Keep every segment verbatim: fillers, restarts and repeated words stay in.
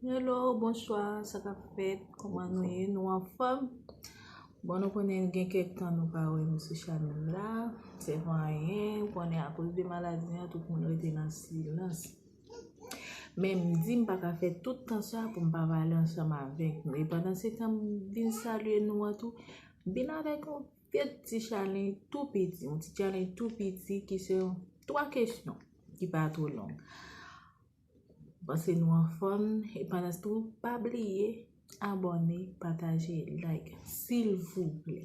Hello, bonswa, sa k ap fèt? Kòman nou ye? Nou anfòm? Bon, nou konnen gen kèk tan nou pa wè m sou chanèl la. Se pa anyen, ou konnen akoz de maladi an, tout moun rete nan silans. Men m di m pa ka fè tout tan sa pou m pa pale ansanm avèk nou. E pandan se tan m vin salye nou an tou, m vin avèk yon vye ti challenge tou piti, yon ti challenge tou piti ki se yon twa kesyon ki pa twò long. Panse nou anfòm, e pandan se tan, pa bliye abòne, pataje, like, silvouplè.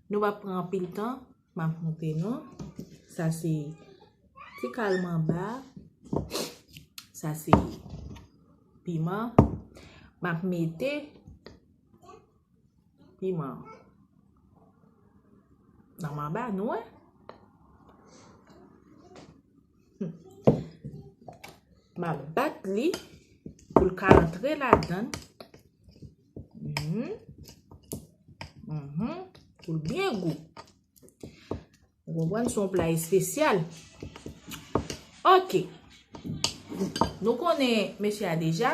Nou p ap pran anpil tan, m ap montre nou. Sa se ti kal manba, sa se piman. M ap mete piman nan manba nou, wè. M ap bat li pou l ka antre ladan. Mhm. Mhm. Pou l byen gou. Ou konprann, se yon pla espesyal. Ok. Nou konnen mesye a deja.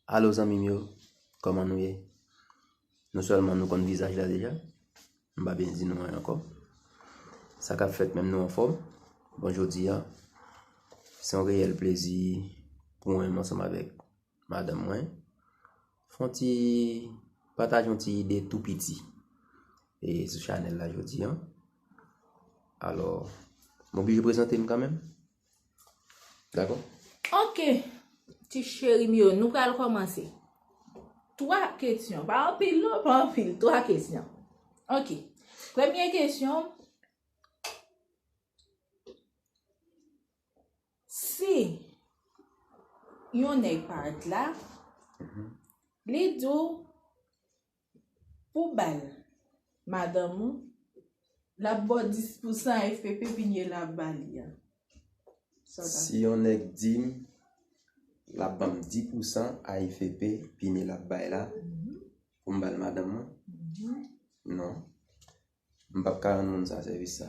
Alo zanmi m yo, kòman nou ye? Nou sèlman nou konn vizaj la deja. M pa bezwen di nou anyen ankò. Sa k ap fèt, menm nou anfòm? Bon, jodi a, se yon reyèl plezi pou mwen menm ansanm avèk madanm mwen fè yon ti, pataje yon ti ide tou piti e sou chanèl la jodi a. Alò, m oblije prezante m kanmenm. Dakò? Ok, ti cheri m yo, nou pral kòmanse. Twa kesyon, pa anpil non, pa anpil, twa kesyon. Ok, premye kesyon, si yon nèg parèt la, li di w pou bal madanm ou, l ap ba w dis pousan A F P P pinye l ap ba li a. Sa w ta Si yon nèg di m l ap ban m dis pousan A F P P pinye l ap bay la Mhm. pou m bal madanm mwen, Mhm. non. M p ap ka rann moun sa sèvis sa.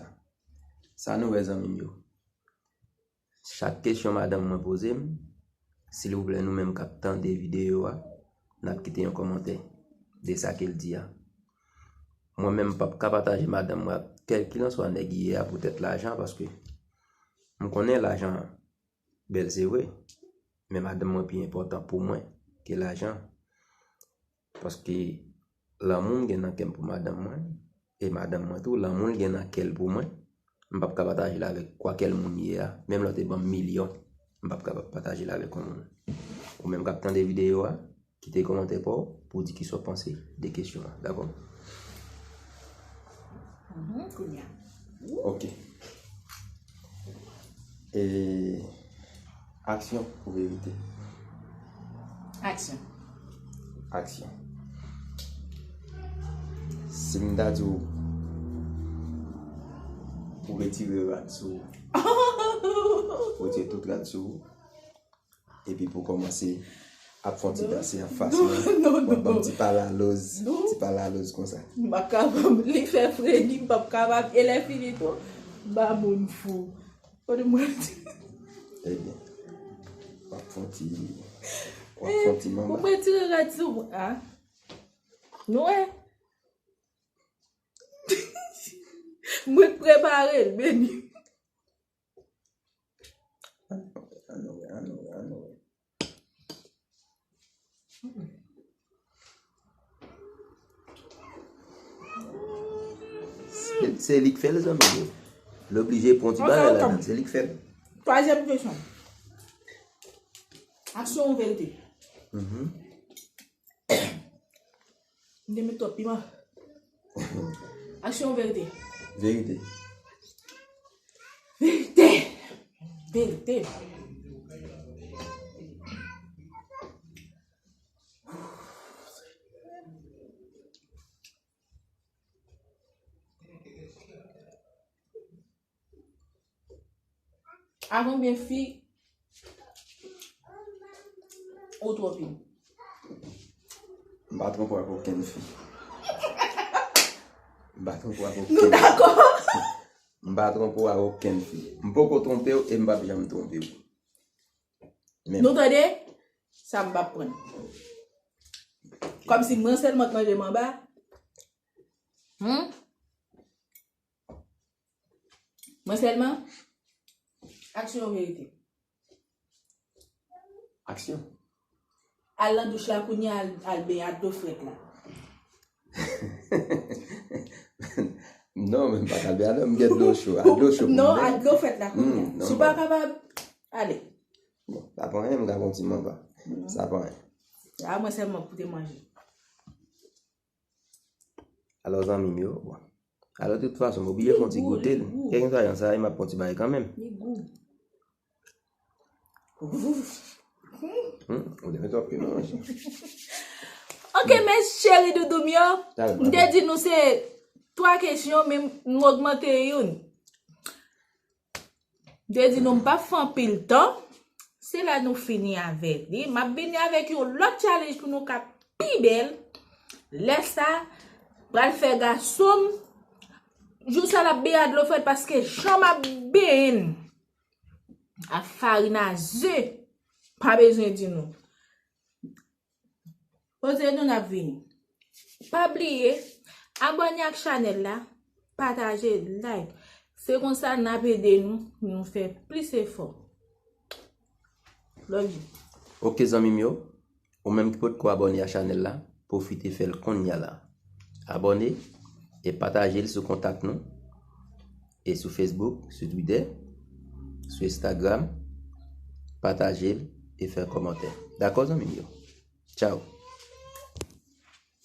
Sa nou wè zanmi m yo. Chak kesyon madanm mwen poze m, silvouplè nou menm k ap tande videyo a, n ap kite yon kòmantè de sa ke l di a. Mwen menm m p ap ka pataje madanm mwen ak kèlkilanswa nèg li ye a poutèt lajan, paske m konnen lajan bèl se vre, men madanm mwen pi enpòtan pou mwen ke lajan. Paske lanmou m gen nan kè m pou madanm mwen, e madanm mwen tou, lanmou l gen nan kè l pou mwen, m p ap ka pataje l avèk kwakèl moun ye a, menm lè w te ban m milyon, m p ap ka pataje l avèk yon moun. Ou menm k ap tande videyo a, kite kòmantè pa w pou w di kisa w panse de kesyon an, dakò? Mhm, kounye a. Ok. E, aksyon ou verite? Aksyon. Aksyon. Si m ta di w pou retire rad sou ou, retire tout rad sou ou, epi pou kòmanse ap fè yon ti danse anfas mwen, w ap ban m ti pale aloz, ti pale aloz konsa. M pa kapab, li fè fredi, m p ap kapab, e lè fini tou, ba moun fou. Kote mwen di? Ebyen, w ap fè yon ti, w ap fè yon ti manba. Ou mwen tire rad sou mwen, a? Nou wè? Mwen prepare l, Beni. Ann wè, ann wè, ann wè, ann wè. Se, se li k fè l, zanmi yo. L oblije pran ti bagay ladan, se li k fè l. Twazyèm kesyon. Aksyon ou verite? Mhm. M te met twòp piman. Aksyon ou verite? Verite. Verite. Verite. A konbyen fi ou twonpe? M pa twonpe ak okenn fi. M pa twonpe ak okenn fi. Nou dakò? M pa twonpe w ak okenn fi. M poko twonpe w e m p ap janm twonpe w. Men Nou tande? Sa m p ap pran. Kòmsi mwen sèlman k manje manba. Hmm? Mwen sèlman? Aksyon ou verite? Aksyon. Al nan douch la kounye a, al, al benyen ak dlo frèt la. Non, men m pa ka al benyen ak dlo, m gen dlo cho. Ak dlo cho pou m Non, benyen. Ak dlo frèt la kounye a. Hmm, non, Si w pa non. kapab, ale. Bon, sa pa anyen, m ka pran ti manba. Mhm. Sa pa anyen. A mwen sèlman pou te manje. Alò, zanmi m yo, bon. Alò, de tout fason, m oblije fè yon ti goute l. Kèk sa, yon sa, m ap fè yon ti bagay kanmenm. Li gou. Hmm, ou te met wap pi manje. Ok, mes cheri doudou m yo. M te di nou se twa kesyon, men m ogmante youn. M te di nou m p ap fè anpil tan. Se la nou fini avèk li. M ap vini avèk yon lòt challenge pou nou ka pi bèl. Lè sa, pral fè gason m. Jou sa l ap benyen ak dlo frèt paske jan m ap benyen l ak farin a ze, pa bezwen di nou. Kote nou n ap vini. Pa bliye, abòne ak chanèl la, pataje, like. Se konsa n ap ede nou pou nou fè plis efò. Love you. Ok, zanmi m yo, ou menm ki potko abòne a chanèl la, pwofite fè l kounye a la. Abòne e pataje l sou kontak nou. E sou Facebook, sou Twitter, sou Instagram, pataje l e fè kòmantè. Dakò, zanmi m yo? Tchao!